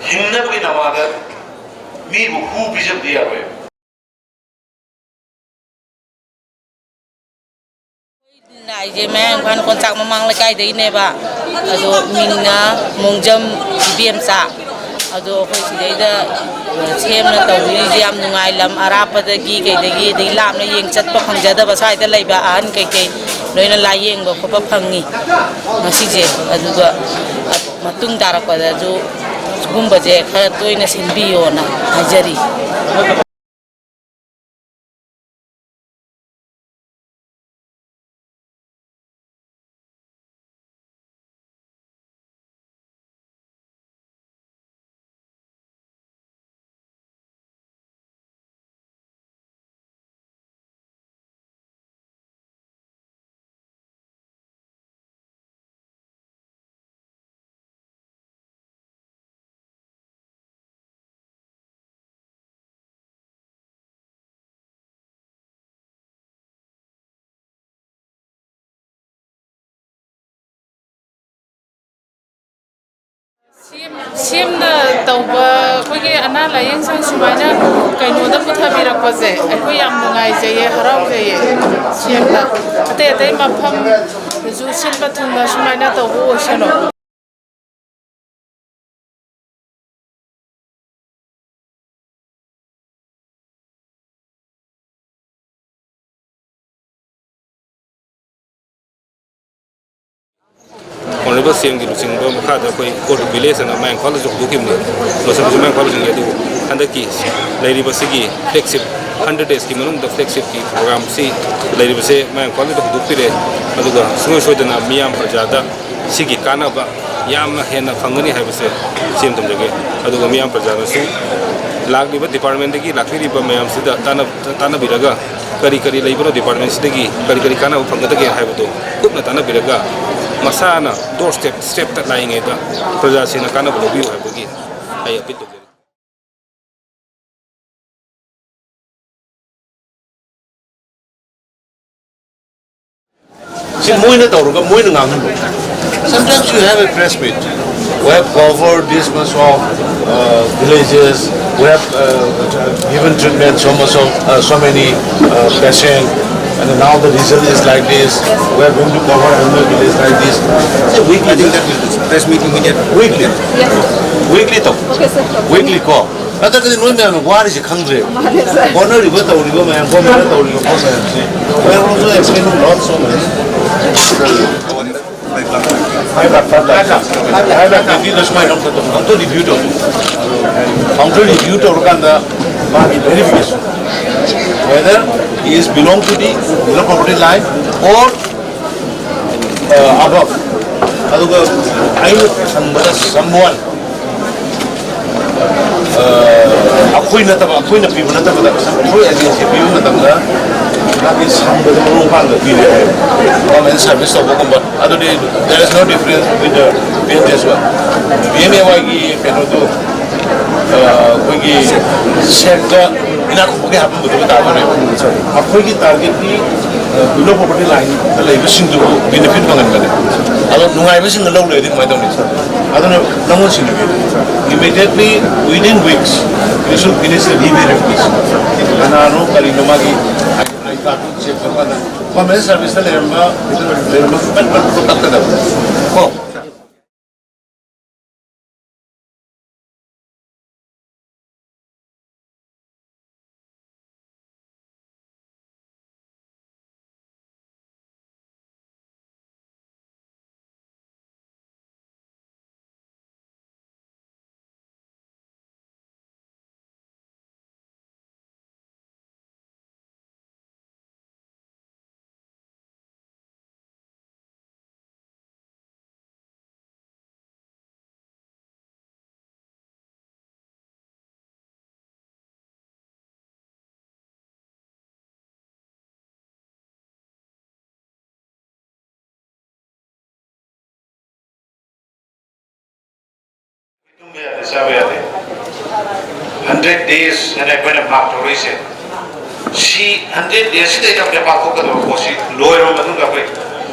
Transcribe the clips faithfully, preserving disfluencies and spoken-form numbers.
ꯍꯤꯡꯅꯕꯒꯤ ꯅꯃꯥꯗ ꯃꯤꯕꯨ ꯍꯨ ꯄꯤꯖꯕꯗꯤ ꯌꯥꯔꯣꯏ꯫ ꯑꯩꯁꯦ ꯃꯌꯥꯡ ꯏꯝꯐꯥꯜ ꯀꯣꯟꯆꯥꯛ ꯃꯃꯥꯡ ꯂꯩꯀꯥꯏꯗꯒꯤꯅꯦꯕ꯫ ꯑꯗꯣ ꯃꯤꯡꯅ ꯃꯣꯡꯖꯝ ꯏꯕꯦꯝꯆꯥ꯫ ꯑꯗꯣ ꯑꯩꯈꯣꯏ ꯁꯤꯗꯩꯗ ꯁꯦꯝꯅ ꯇꯧꯕꯤꯔꯤꯁꯦ ꯌꯥꯝ ꯅꯨꯡꯉꯥꯏ꯫ ꯂꯝ ꯑꯔꯥꯞꯄꯗꯒꯤ ꯀꯩꯗꯒꯤ, ꯑꯗꯒꯤ ꯂꯥꯞꯅ ꯌꯦꯡ ꯆꯠꯄ ꯐꯪꯖꯗꯕ ꯁ꯭ꯋꯥꯏꯗ ꯂꯩꯕ ꯑꯍꯟ ꯀꯩꯀꯩ ꯂꯣꯏꯅ ꯂꯥꯏꯌꯦꯡꯕ ꯈꯣꯠꯄ ꯐꯪꯉꯤ ꯉꯁꯤꯁꯦ꯫ ꯑꯗꯨꯒ ꯃꯇꯨꯡ ꯇꯥꯔꯛꯄꯗꯁꯨ ꯁꯤꯒꯨꯝꯕꯁꯦ ꯈꯔ ꯇꯣꯏꯅ ꯁꯤꯟꯕꯤꯌꯣꯅ ꯍꯥꯏꯖꯔꯤ꯫ ꯁꯦꯝ-, ꯁꯦꯝꯅ ꯇꯧꯕ ꯑꯩꯈꯣꯏꯒꯤ ꯑꯅꯥ ꯂꯥꯏꯌꯦꯡ ꯁꯪ ꯁꯨꯃꯥꯏꯅ ꯀꯩꯅꯣꯗ ꯄꯨꯊꯕꯤꯔꯛꯄꯁꯦ ꯑꯩꯈꯣꯏ ꯌꯥꯝ ꯅꯨꯡꯉꯥꯏꯖꯩꯌꯦ, ꯍꯔꯥꯎꯖꯩꯌꯦ꯫ ꯁꯦꯝꯅ ꯑꯇꯩ ꯑꯇꯩ ꯃꯐꯝꯗꯁꯨ ꯁꯤꯟꯕ ꯊꯨꯡꯅ ꯁꯨꯃꯥꯏꯅ ꯇꯧꯕ ꯑꯣꯏꯁꯅꯨ꯫ ꯑꯣꯅꯔꯦꯕꯜ ꯁꯤ ꯑꯦꯝꯒꯤ ꯂꯨꯆꯤꯡꯕ ꯃꯈꯥꯗ ꯑꯩꯈꯣꯏ ꯀꯣꯔꯠ ꯚꯤꯂꯦꯖ ꯑꯅ ꯃꯌꯥꯡ ꯏꯝꯐꯥꯜꯗꯁꯨ ꯍꯧꯗꯣꯛꯈꯤꯕꯅꯤ, ꯂꯣꯏꯁꯤꯟꯕꯁꯨ ꯃꯌꯥꯡ ꯏꯝꯐꯥꯜꯗ ꯂꯣꯏꯁꯤꯟꯈꯤ꯫ ꯑꯗꯨꯕꯨ ꯍꯟꯗꯛꯀꯤ ꯂꯩꯔꯤꯕ ꯁꯤꯒꯤ ꯐ꯭ꯂꯦꯒꯁꯤꯞ ꯍꯟꯗ꯭ꯔꯦꯠ ꯗꯦꯖꯀꯤ ꯃꯅꯨꯡꯗ ꯐ꯭ꯂꯦꯒꯁꯤꯞꯀꯤ ꯄ꯭ꯔꯣꯒ꯭ꯔꯥꯝꯁꯤ ꯂꯩꯔꯤꯕꯁꯦ ꯃꯌꯥꯡ ꯏꯝꯐꯥꯜꯗ ꯍꯧꯗꯣꯛꯄꯤꯔꯦ꯫ ꯑꯗꯨꯒ ꯁꯨꯡꯁꯣꯏ ꯁꯣꯏꯗꯅ ꯃꯤꯌꯥꯝ ꯄ꯭ꯔꯖꯥꯗ ꯁꯤꯒꯤ ꯀꯥꯟꯅꯕ ꯌꯥꯝꯅ ꯍꯦꯟꯅ ꯐꯪꯒꯅꯤ ꯍꯥꯏꯕꯁꯦ ꯁꯤ ꯑꯃ ꯊꯝꯖꯒꯦ꯫ ꯑꯗꯨꯒ ꯃꯤꯌꯥꯝ ꯄ꯭ꯔꯖꯥꯅꯁꯨ ꯂꯥꯛꯂꯤꯕ ꯗꯤꯄꯥꯔꯠꯃꯦꯟꯗꯒꯤ ꯂꯥꯛꯄꯤꯔꯤꯕ ꯃꯌꯥꯝꯁꯤꯗ ꯇꯥꯟꯅ-, ꯇꯥꯟꯅꯕꯤꯔꯒ ꯀꯔꯤ ꯀꯔꯤ ꯂꯩꯕꯅꯣ ꯗꯤꯄꯥꯔꯠꯃꯦꯟꯁꯤꯗꯒꯤ ꯀꯔꯤ ꯀꯔꯤ ꯀꯥꯟꯅꯕ ꯐꯪꯒꯗꯒꯦ ꯍꯥꯏꯕꯗꯨ ꯀꯨꯞꯅ ꯇꯥꯟꯅꯕꯤꯔꯒ ꯃꯁꯥꯅ ꯗꯣꯔ ꯁ꯭ꯇꯦꯞ ꯁ꯭ꯇꯦꯞꯇ ꯂꯥꯛꯏꯉꯩꯗ ꯄ꯭ꯔꯖꯥꯁꯤꯡꯅ ꯀꯥꯟꯅꯕ ꯂꯧꯕꯤꯌꯨ ꯍꯥꯏꯕꯒꯤ ꯑꯩ ꯑꯄꯤꯜ ꯇꯧꯖꯔꯤ꯫ ꯁꯤ ꯃꯣꯏꯅ ꯇꯧꯔꯒ ꯃꯣꯏꯅ ꯉꯥꯡꯍꯟꯕ꯫ Sometimes you have a press meet. We have covered this much of uh, villages. We have uh, given treatment so much of uh, so many uh, patients, and now the result is like this. We are going to cover another village like this. It's a weekly. I think that will do. Press meeting we get weekly. Weekly, though. Okay, sir. Weekly call. ꯅꯠꯇ꯭ꯔꯒꯗꯤ ꯅꯣꯏ ꯃꯌꯥꯝꯅ ꯋꯥꯔꯤꯁꯦ ꯈꯪꯗ꯭ꯔꯦꯕ꯫ ꯃꯥꯅꯦ, sir. ꯍꯣꯠꯅꯔꯤꯕ, ꯇꯧꯔꯤꯕ ꯃꯌꯥꯝ, ꯒꯣꯔꯃꯦꯟꯅ ꯇꯧꯔꯤꯕ ꯄꯣꯠ ꯃꯌꯥꯝꯁꯦ, we have also explained lots of this. Five lakh, five lakh, five lakh, five lakh. Five lakh ꯁꯨꯃꯥꯏꯅ ꯑꯝꯇ ꯇꯧ-, ꯑꯝꯇ review ꯇꯧ꯫ ꯑꯝꯇ review ꯇꯧꯔꯀꯥꯟꯗ ꯃꯥꯒꯤ verification, whether he is belong to the below poverty line or, uh, above. ꯑꯗꯨꯒ ꯑꯩꯅ ꯈꯟꯕꯗ someone ꯑꯩꯈꯣꯏ ꯅꯠꯇꯕ, ꯑꯩꯈꯣꯏꯅ ꯄꯤꯕ ꯅꯠꯇꯕꯗ, ꯑꯩꯈꯣꯏ agency ꯄꯤꯕ ꯃꯇꯝꯗ ꯃꯥꯒꯤ ꯁꯪꯕꯗ ꯃꯔꯨꯞ ꯃꯄꯥꯡꯗ ꯄꯤꯔꯦ ꯍꯥꯏꯕ꯫ Government service ꯇꯧꯕꯒꯨꯝꯕ ꯑꯗꯨꯗꯤ there is no difference with the P N G S one꯫ P M A Y ꯒꯤ ꯀꯩꯅꯣꯗꯨ, ꯑꯩꯈꯣꯏꯒꯤ ꯁꯦꯛꯇ ꯏꯅꯥꯛ ꯈꯨꯟꯕꯒꯤ ꯍꯥꯞꯄꯝꯕꯗꯨꯒ ꯇꯥꯗꯣꯏꯅꯦꯕ꯫ ꯑꯩꯈꯣꯏꯒꯤ target T below poverty line ꯗ ꯂꯩꯕꯁꯤꯡꯗꯨꯕꯨ benefit ꯐꯪꯍꯟꯕꯅꯦ꯫ ꯑꯗꯣ ꯅꯨꯡꯉꯥꯏꯕꯁꯤꯡꯅ ꯂꯧ ꯂꯩꯔꯗꯤ ꯀꯃꯥꯏꯅ ꯇꯧꯅꯤ? ꯑꯗꯨꯅ ꯅꯪꯉꯣꯟ ꯁꯤꯟꯅꯒꯦ꯫ Immediately, within weeks, you should finish the verification. ꯀꯅꯥꯅꯣ, ꯀꯔꯤꯅꯣ ꯃꯥꯒꯤ I D card ꯆꯦꯛ ꯇꯧꯔꯀꯥꯟꯗ ꯒꯣꯔꯃꯦꯟ ꯁꯔꯚꯤꯁꯇ ꯂꯩꯔꯝꯕ, ꯂꯩꯔꯝꯕ ꯄꯠ ꯄꯠ ꯄꯠ ꯀꯛꯀꯗꯕ꯫ ꯀꯣ? ꯇꯨꯝꯕ ꯌꯥꯗꯦ, ꯆꯥꯕ ꯌꯥꯗꯦ꯫ Hundred days ꯍꯥꯏꯅ ꯑꯩꯈꯣꯏꯅ mark ꯇꯧꯔꯛꯏꯁꯦ꯫ ꯁꯤ hundred days ꯁꯤꯗꯩꯗ ꯑꯩꯈꯣꯏꯅ ꯄꯥꯡꯊꯣꯛꯀꯗꯕ ꯄꯣꯠꯁꯤ ꯂꯣꯏꯔꯕ ꯃꯇꯨꯡꯗ ꯑꯩꯈꯣꯏ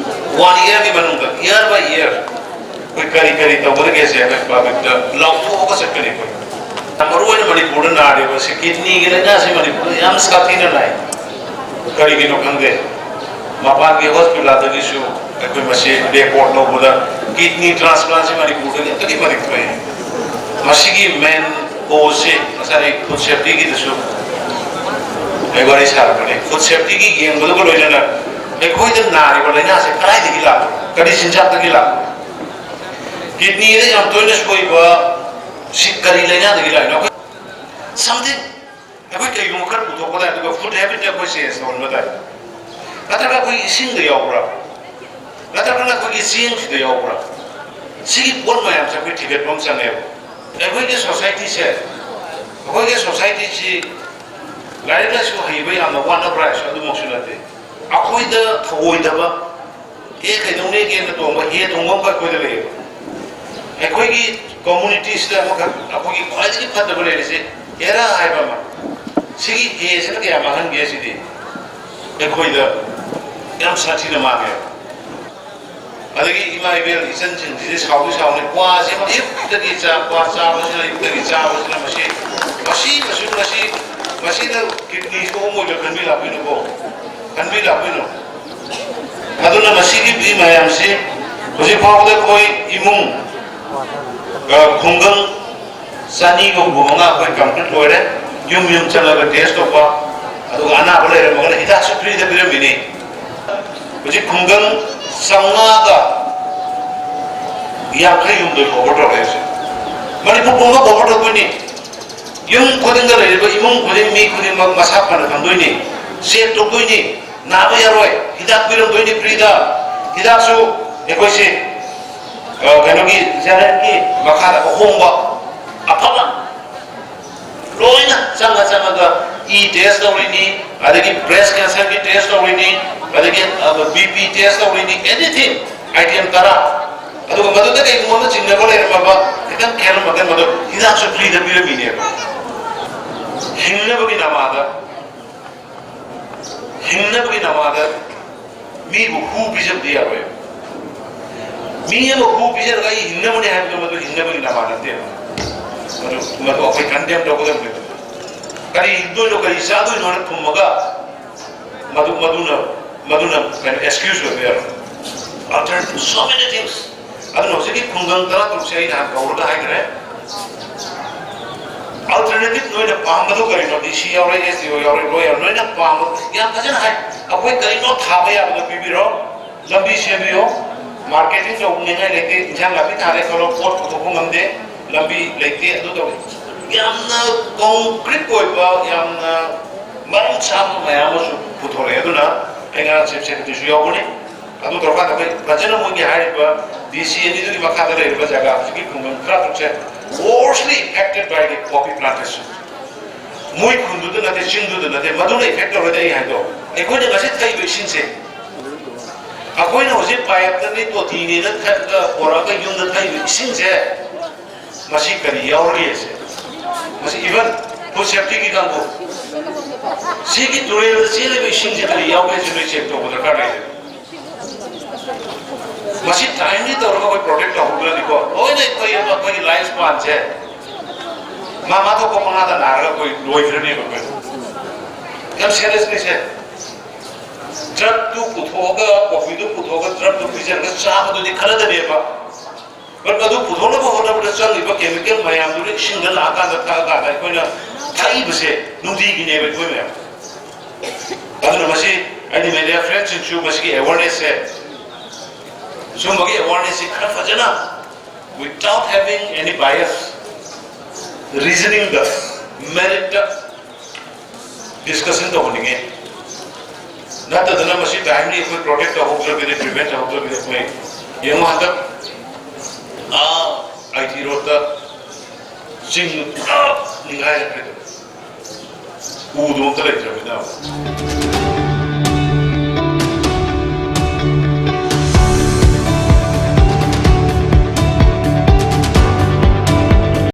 one year ꯒꯤ ꯃꯅꯨꯡꯗ, year by year, ꯑꯩꯈꯣꯏ ꯀꯔꯤ ꯀꯔꯤ ꯇꯧꯒꯗꯒꯦꯁꯦ ꯑꯩꯈꯣꯏ ꯄꯕ꯭ꯂꯤꯛꯇ ꯂꯥꯎꯊꯣꯛꯑꯒ ꯆꯠꯀꯅꯤ ꯑꯩꯈꯣꯏ꯫ ꯃꯔꯨ ꯑꯣꯏꯅ ꯃꯅꯤꯄꯨꯔꯗ ꯅꯥꯔꯤꯕꯁꯤ, ꯀꯤꯗꯅꯤꯒꯤ ꯂꯥꯏꯅꯥꯁꯤ ꯃꯅꯤꯄꯨꯔꯗ ꯌꯥꯝ ꯁꯥꯊꯤꯅ ꯅꯥꯏ꯫ ꯀꯔꯤꯒꯤꯅꯣ ꯈꯪꯗꯦ꯫ ꯃꯄꯥꯟꯒꯤ ꯍꯣꯁꯄꯤꯇꯥꯜꯗꯒꯤꯁꯨ ꯑꯩꯈꯣꯏ ꯃꯁꯤ ꯔꯦꯀꯣꯔꯠ ꯂꯧꯕꯗ ꯀꯤꯗꯅꯤ ꯇ꯭ꯔꯥꯟꯁꯄ꯭ꯂꯥꯟꯁꯤ ꯃꯅꯤꯄꯨꯔꯗꯒꯤ ꯑꯗꯨꯛꯀꯤ ꯃꯇꯤꯛ ꯊꯣꯛꯑꯦ꯫ ꯃꯁꯤꯒꯤ ꯃꯦꯟ ꯀꯣꯖꯁꯤ ꯉꯁꯥꯏ ꯐꯨꯗ ꯁꯦꯐꯇꯤꯒꯤꯗꯁꯨ ꯑꯩ ꯋꯥꯔꯤ ꯁꯥꯔꯛꯄꯅꯤ꯫ ꯐꯨꯗ ꯁꯦꯐꯇꯤꯒꯤ ꯌꯦꯡꯕꯗꯨꯒ ꯂꯣꯏꯅꯅ ꯑꯩꯈꯣꯏꯗ ꯅꯥꯔꯤꯕ ꯂꯥꯏꯅꯥꯁꯦ ꯀꯗꯥꯏꯗꯒꯤ ꯂꯥꯛꯄ, ꯀꯔꯤ ꯆꯤꯟꯖꯥꯛꯇꯒꯤ ꯂꯥꯛꯄ? ꯀꯤꯗꯅꯤꯗ ꯌꯥꯝ ꯇꯣꯏꯅ ꯁꯣꯏꯕ ꯁꯤ ꯀꯔꯤ ꯂꯥꯏꯅꯥꯗꯒꯤ ꯂꯥꯛꯏꯅꯣ? ꯑꯩꯈꯣꯏ something, ꯑꯩꯈꯣꯏ ꯀꯩꯒꯨꯝꯕ ꯈꯔ ꯄꯨꯊꯣꯛꯄ ꯇꯥꯏ, ꯑꯗꯨꯒ ꯐꯨꯗ ꯍꯦꯕꯤꯠꯇ ꯑꯩꯈꯣꯏ ꯆꯦꯟꯖ ꯇꯧꯍꯟꯕ ꯇꯥꯏ꯫ ꯅꯠꯇ꯭ꯔꯒ ꯑꯩꯈꯣꯏ ꯏꯁꯤꯡꯗ ꯌꯥꯎꯕ꯭ꯔꯥ? ꯅꯠꯇ꯭ꯔꯒꯅ ꯑꯩꯈꯣꯏꯒꯤ ꯆꯦꯡꯁꯤꯗ ꯌꯥꯎꯕ꯭ꯔꯥ? ꯁꯤꯒꯤ ꯄꯣꯠ ꯃꯌꯥꯝꯁꯦ ꯑꯩꯈꯣꯏ ꯊꯤꯒꯠꯄ ꯑꯃ ꯆꯪꯉꯦꯕ꯫ ꯑꯩꯈꯣꯏꯒꯤ ꯁꯣꯁꯥꯏꯇꯤꯁꯦ, ꯑꯩꯈꯣꯏꯒꯤ ꯁꯣꯁꯥꯏꯇꯤꯁꯤ ꯂꯥꯏꯔꯤꯛ ꯂꯥꯏꯁꯨ ꯍꯩꯕ ꯌꯥꯝꯅ ꯋꯥꯠꯅꯕ꯭ꯔꯥ ꯍꯥꯏꯁꯨ ꯑꯗꯨꯃꯛꯁꯨ ꯅꯠꯇꯦ꯫ ꯑꯩꯈꯣꯏꯗ ꯊꯧꯑꯣꯏꯗꯕ, ꯑꯦ, ꯀꯩꯗꯧꯅꯦꯒꯦꯅ ꯇꯣꯡꯕ ꯍꯦ ꯇꯣꯡꯕ ꯑꯃꯈꯛ ꯑꯩꯈꯣꯏꯗ ꯂꯩꯌꯦꯕ꯫ ꯑꯩꯈꯣꯏꯒꯤ ꯀꯝꯃꯨꯅꯤꯇꯤꯁꯤꯗ ꯑꯃꯈꯛ ꯑꯩꯈꯣꯏꯒꯤ ꯈ꯭ꯋꯥꯏꯗꯒꯤ ꯐꯠꯇꯕ ꯂꯩꯔꯤꯁꯦ ꯑꯦꯔꯥ ꯍꯥꯏꯕ ꯑꯃ꯫ ꯁꯤꯒꯤ ꯍꯦꯁꯤꯅ ꯀꯌꯥ ꯃꯥꯡꯍꯟꯒꯦ ꯁꯤꯗꯤ ꯑꯩꯈꯣꯏꯗ ꯌꯥꯝ ꯁꯥꯊꯤꯅ ꯃꯥꯡꯉꯦꯕ꯫ ꯑꯗꯒꯤ ꯏꯃꯥ ꯏꯕꯦꯜ ꯏꯆꯟꯁꯤꯡꯁꯤꯗꯤ ꯁꯥꯎꯗꯤ ꯁꯥꯎꯅꯤ, ꯀ꯭ꯋꯥꯁꯦ ꯑꯌꯨꯛꯇꯒꯤ ꯆꯥ, ꯀ꯭ꯋꯥ ꯆꯥꯕꯁꯤꯅ, ꯑꯌꯨꯛꯇꯒꯤ ꯆꯥꯕꯁꯤꯅ ꯃꯁꯤ, ꯃꯁꯤ, ꯃꯁꯤ, ꯃꯁꯤ, ꯃꯁꯤꯅ ꯀꯤꯗꯅꯤ ꯁꯣꯛꯑꯝꯃꯣꯏꯗ꯭ꯔꯥ ꯈꯟꯕꯤ ꯂꯥꯛꯄꯤꯅꯨꯀꯣ, ꯈꯟꯕꯤ ꯂꯥꯛꯄꯤꯅꯨ꯫ ꯑꯗꯨꯅ ꯃꯁꯤꯒꯤ ꯃꯤ ꯃꯌꯥꯝꯁꯤ ꯍꯧꯖꯤꯛ ꯐꯥꯎꯕꯗ ꯑꯩꯈꯣꯏ ꯏꯃꯨꯡ, ꯑ, ꯈꯨꯡꯒꯪ ꯆꯅꯤꯒ ꯍꯨꯝꯐꯨ ꯃꯉꯥ ꯑꯩꯈꯣꯏ ꯀꯝꯄ꯭ꯂꯤꯠ ꯂꯣꯏꯔꯦ꯫ ꯌꯨꯝ ꯌꯨꯝ ꯆꯠꯂꯒ ꯇꯦꯁ ꯇꯧꯕ, ꯑꯗꯨꯒ ꯑꯅꯥꯕ ꯂꯩꯔꯝꯃꯒꯅ ꯍꯤꯗꯥꯛꯁꯨ ꯐ꯭ꯔꯤꯗ ꯄꯤꯔꯝꯃꯤꯅꯤ꯫ ꯍꯧꯖꯤꯛ ꯈꯨꯡꯒꯪ ꯆꯥꯝꯃꯉꯥꯒ ꯌꯥꯡꯈꯩ ꯍꯨꯝꯗꯣꯏ ꯀꯣꯚꯔ ꯇꯧꯔꯦ ꯍꯧꯖꯤꯛ꯫ ꯃꯅꯤꯄꯨꯔ ꯄꯨꯝꯕ ꯀꯣꯚꯔ ꯇꯧꯗꯣꯏꯅꯤ꯫ ꯌꯨꯝ ꯈꯨꯗꯤꯡꯗ ꯂꯩꯔꯤꯕ ꯏꯃꯨꯡ ꯈꯨꯗꯤꯡ, ꯃꯤ ꯈꯨꯗꯤꯡꯃꯛ ꯃꯁꯥ ꯐꯅ ꯊꯝꯗꯣꯏꯅꯤ꯫ ꯆꯦꯛ ꯇꯧꯗꯣꯏꯅꯤ꯫ ꯅꯥꯕ ꯌꯥꯔꯣꯏ꯫ ꯍꯤꯗꯥꯛ ꯄꯤꯔꯝꯗꯣꯏꯅꯤ ꯐ꯭ꯔꯤꯗ꯫ ꯍꯤꯗꯥꯛꯁꯨ ꯑꯩꯈꯣꯏꯁꯦ, ꯑ, ꯀꯩꯅꯣꯒꯤ, ꯖꯦꯅꯦꯠꯀꯤ ꯃꯈꯥꯗ ꯑꯍꯣꯡꯕ ꯑꯐꯕ ꯂꯣꯏꯅ ꯆꯪꯉ ꯆꯪꯉꯒ ꯏ ꯇꯦꯁ ꯇꯧꯔꯤꯅꯤ, ꯑꯗꯒꯤ ꯕ꯭ꯔꯦꯁ ꯀꯦꯟꯁꯔꯒꯤ ꯇꯦꯁ ꯇꯧꯔꯤꯅꯤ, ꯑꯗꯒꯤ, ꯑ, ꯕꯤ ꯄꯤ ꯇꯦꯁ ꯇꯧꯔꯤꯅꯤ, ꯑꯦꯅꯤꯊꯤꯡ ꯑꯥꯏꯇꯦꯝ ꯇꯔꯥ꯫ ꯑꯗꯨꯒ ꯃꯗꯨꯗ ꯀꯩꯒꯨꯝꯕ ꯑꯃ ꯆꯤꯡꯅꯕ ꯂꯩꯔꯝꯃꯕ, ꯈꯤꯇꯪ ꯈꯦꯠꯂꯝꯃꯒ ꯃꯗꯨ ꯍꯤꯗꯥꯛꯁꯨ ꯐ꯭ꯔꯤꯗ ꯄꯤꯔꯝꯃꯤꯅꯦꯕ꯫ ꯍꯤꯡꯅꯕꯒꯤ ꯅꯃꯥꯗ, ꯍꯤꯡꯅꯕꯒꯤ ꯅꯃꯥꯗ ꯃꯤꯕꯨ ꯍꯨ ꯄꯤꯖꯕꯗꯤ ꯌꯥꯔꯣꯏ꯫ ꯃꯤ ꯑꯃ ꯈꯨ ꯄꯤꯖꯔꯒ ꯑꯩ ꯍꯤꯡꯅꯕꯅꯦ ꯍꯥꯏꯕꯗꯣ ꯃꯗꯨ ꯍꯤꯡꯅꯕꯒꯤ ꯅꯃꯥ ꯅꯠꯇꯦꯕ꯫ ꯃꯗꯨ ꯃꯗꯨ ꯑꯩꯈꯣꯏ ꯀꯟꯗꯦꯝ ꯇꯧꯒꯗꯕꯅꯦꯕ꯫ ꯀꯔꯤ ꯍꯤꯡꯗꯣꯏꯅꯣ, ꯀꯔꯤ ꯆꯥꯗꯣꯏꯅꯣ ꯍꯥꯏꯅ ꯈꯨꯝꯃꯒ ꯃꯗꯨ ꯃꯗꯨꯅ ꯃꯗꯨꯅ ꯀꯩꯅꯣ ꯑꯦꯛꯁꯀ꯭ꯌꯨꯁ ꯑꯣꯏꯕ ꯌꯥꯔꯣꯏ꯫ Alternative, so many things. ꯑꯗꯨꯅ ꯍꯧꯖꯤꯛꯀꯤ ꯈꯨꯡꯒꯪ ꯇꯔꯥꯇꯔꯨꯛꯁꯦ ꯑꯩ ꯅꯍꯥꯟ ꯀꯧꯔꯒ ꯍꯥꯏꯈ꯭ꯔꯦ꯫ ꯑꯜꯇꯔꯅꯦꯇꯤꯚ ꯅꯣꯏꯅ ꯄꯥꯝꯕꯗꯨ ꯀꯔꯤꯅꯣ? ꯗꯤ ꯁꯤ ꯌꯥꯎꯔꯦ, ꯑꯦꯁ ꯗꯤ ꯑꯣ ꯌꯥꯎꯔꯦ, ꯂꯣꯌꯔ, ꯅꯣꯏꯅ ꯄꯥꯝꯕ ꯌꯥꯝ ꯐꯖꯅ ꯍꯥꯏ꯫ ꯑꯩꯈꯣꯏ ꯀꯔꯤꯅꯣ ꯊꯥꯕ ꯌꯥꯕꯗꯣ ꯄꯤꯕꯤꯔꯣ, ꯂꯝꯕꯤ ꯁꯦꯝꯕꯤꯌꯣ, ꯃꯥꯔꯀꯦꯇꯤꯡ ꯇꯧꯅꯤꯡꯉꯥꯏ ꯂꯩꯇꯦ, ꯏꯟꯁꯥꯡ ꯅꯥꯄꯤ ꯊꯥꯔꯦ ꯈꯜꯂꯣ, ꯄꯣꯠ ꯄꯨꯊꯣꯛꯄ ꯉꯝꯗꯦ, ꯂꯝꯕꯤ ꯂꯩꯇꯦ, ꯑꯗꯨ ꯇꯧꯋꯦ꯫ ꯌꯥꯝꯅ ꯀꯣꯡꯀ꯭ꯔꯤꯠ ꯑꯣꯏꯕ, ꯌꯥꯝꯅ ꯃꯔꯝ ꯆꯥꯕ ꯃꯌꯥꯝ ꯑꯃꯁꯨ ꯄꯨꯊꯣꯔꯛꯑꯦ꯫ ꯑꯗꯨꯅ ꯑꯩ ꯉꯔꯥꯡ ꯆꯤꯐ ꯁꯦꯀ꯭ꯔꯦꯇꯔꯤꯁꯨ ꯌꯥꯎꯕꯅꯤ꯫ ꯑꯗꯨ ꯇꯧꯔꯀꯥꯟꯗ ꯑꯩꯈꯣꯏ ꯐꯖꯅ ꯃꯣꯏꯒꯤ ꯍꯥꯏꯔꯤꯕ ꯗꯤ ꯁꯤ ꯑꯅꯤꯗꯨꯒꯤ ꯃꯈꯥꯗ ꯂꯩꯔꯤꯕ ꯖꯒꯥ ꯍꯧꯖꯤꯛꯀꯤ ꯈꯨꯡꯒꯪ ꯇꯔꯥꯇꯔꯨꯛꯁꯦ worstly affected by the poppy plantation. ꯃꯣꯏ ꯈꯨꯟꯗꯨꯗ ꯅꯠꯇꯦ, ꯆꯤꯡꯗꯨꯗ ꯅꯠꯇꯦ, ꯃꯗꯨꯅ ꯏꯐꯦꯛ ꯇꯧꯔꯗꯤ ꯑꯩ ꯍꯥꯏꯗꯣ, ꯑꯩꯈꯣꯏꯅ ꯉꯁꯤ ꯊꯛꯏꯕ ꯏꯁꯤꯡꯁꯦ, ꯑꯩꯈꯣꯏꯅ ꯍꯧꯖꯤꯛ ꯄꯥꯏꯞꯇꯅꯤ, ꯇꯣꯇꯤꯅꯤꯅ ꯊꯛꯑꯒ ꯄꯣꯔꯛꯑꯒ ꯌꯨꯝꯗ ꯊꯛꯏꯕ ꯏꯁꯤꯡꯁꯦ, ꯃꯁꯤ ꯀꯔꯤ ꯌꯥꯎꯔꯒꯦꯁꯦ? ꯃꯁꯤ even food safetyꯒꯤ ꯀꯥꯡꯕꯨ, ꯁꯤꯒꯤ ꯇꯨꯔꯦꯜꯗ ꯆꯦꯜꯂꯤꯕ ꯏꯁꯤꯡꯁꯦ ꯀꯔꯤ ꯌꯥꯎꯒꯦꯁꯦ ꯅꯣꯏ ꯆꯦꯛ ꯇꯧꯕ ꯗꯔꯀꯥꯔ ꯂꯩꯔꯦ꯫ ꯃꯁꯤ ꯇꯥꯏꯝꯂꯤ ꯇꯧꯔꯒ ꯑꯩꯈꯣꯏ ꯄ꯭ꯔꯣꯇꯦꯛ ꯇꯧꯍꯧꯗ꯭ꯔꯗꯤꯀꯣ, ꯂꯣꯏꯅ ꯑꯩꯈꯣꯏ ꯑꯩꯈꯣꯏꯒꯤ ꯂꯥꯏꯐ ꯁ꯭ꯄꯥꯟꯁꯦ ꯃꯥ ꯃꯥ ꯊꯣꯛꯄ ꯃꯉꯥꯗ ꯅꯥꯔꯒ ꯑꯩꯈꯣꯏ ꯂꯣꯏꯈ꯭ꯔꯅꯦꯕ ꯑꯩꯈꯣꯏ꯫ ꯌꯥꯝ ꯁꯦꯔꯤꯌꯁꯅꯤ ꯁꯦ꯫ ꯗ꯭ꯔꯒꯇꯨ ꯄꯨꯊꯣꯛꯑꯒ, ꯀꯣꯐꯤꯗꯨ ꯄꯨꯊꯣꯛꯑꯒ ꯗ꯭ꯔꯒꯇꯨ ꯄꯤꯖꯔꯒ ꯆꯥꯕꯗꯨꯗꯤ ꯈꯅꯗꯅꯦꯕ꯫ But ꯃꯗꯨ ꯄꯨꯊꯣꯛꯅꯕ ꯍꯣꯠꯅꯕꯗ ꯆꯪꯉꯤꯕ ꯀꯦꯃꯤꯀꯦꯜ ꯃꯌꯥꯝꯗꯨꯅ ꯏꯁꯤꯡꯗ ꯂꯥꯛꯑꯀꯥꯟꯗ ꯊꯛꯑꯀꯥꯟꯗ ꯑꯩꯈꯣꯏꯅ ꯊꯛꯏꯕꯁꯦ ꯅꯨꯡꯇꯤꯒꯤꯅꯦꯕ ꯑꯩꯈꯣꯏ ꯃꯌꯥꯝ꯫ ꯑꯗꯨꯅ ꯃꯁꯤ ꯑꯩꯅ ꯃꯦꯗꯤꯌꯥ ꯐ꯭ꯔꯦꯟꯁꯤꯡꯁꯨ ꯃꯁꯤꯒꯤ ꯑꯦꯋꯥꯔꯅꯦꯁꯁꯦ, ꯁꯨꯝꯕꯒꯤ ꯑꯦꯋꯥꯔꯅꯦꯁꯁꯦ ꯈꯔ ꯐꯖꯅ, without having any bias, reasoningꯗ, meritꯇ ꯗꯤꯁꯀꯁꯟ ꯇꯧꯍꯟꯅꯤꯡꯉꯤ꯫ ꯅꯠꯇꯗꯅ ꯃꯁꯤ ꯇꯥꯏꯝꯂꯤ ꯑꯩꯈꯣꯏ ꯄ꯭ꯔꯣꯇꯦꯛ ꯇꯧꯍꯧꯗ꯭ꯔꯒꯗꯤ, ꯄ꯭ꯔꯤꯚꯦꯟ ꯇꯧꯍꯧꯗ꯭ꯔꯒꯗꯤ ꯑꯩꯈꯣꯏ ꯌꯦꯡꯉꯨ ꯍꯟꯗꯛ ꯑꯥ ꯑꯥꯏ ꯇꯤ ꯔꯣꯗꯇ ꯆꯤꯡ ꯄꯨꯔꯥ ꯅꯤꯡꯈꯥꯏꯔꯛꯈ꯭ꯔꯦ꯫ ꯎꯗꯣ ꯑꯝꯇ ꯂꯩꯇ꯭ꯔꯕꯅꯤꯅ꯫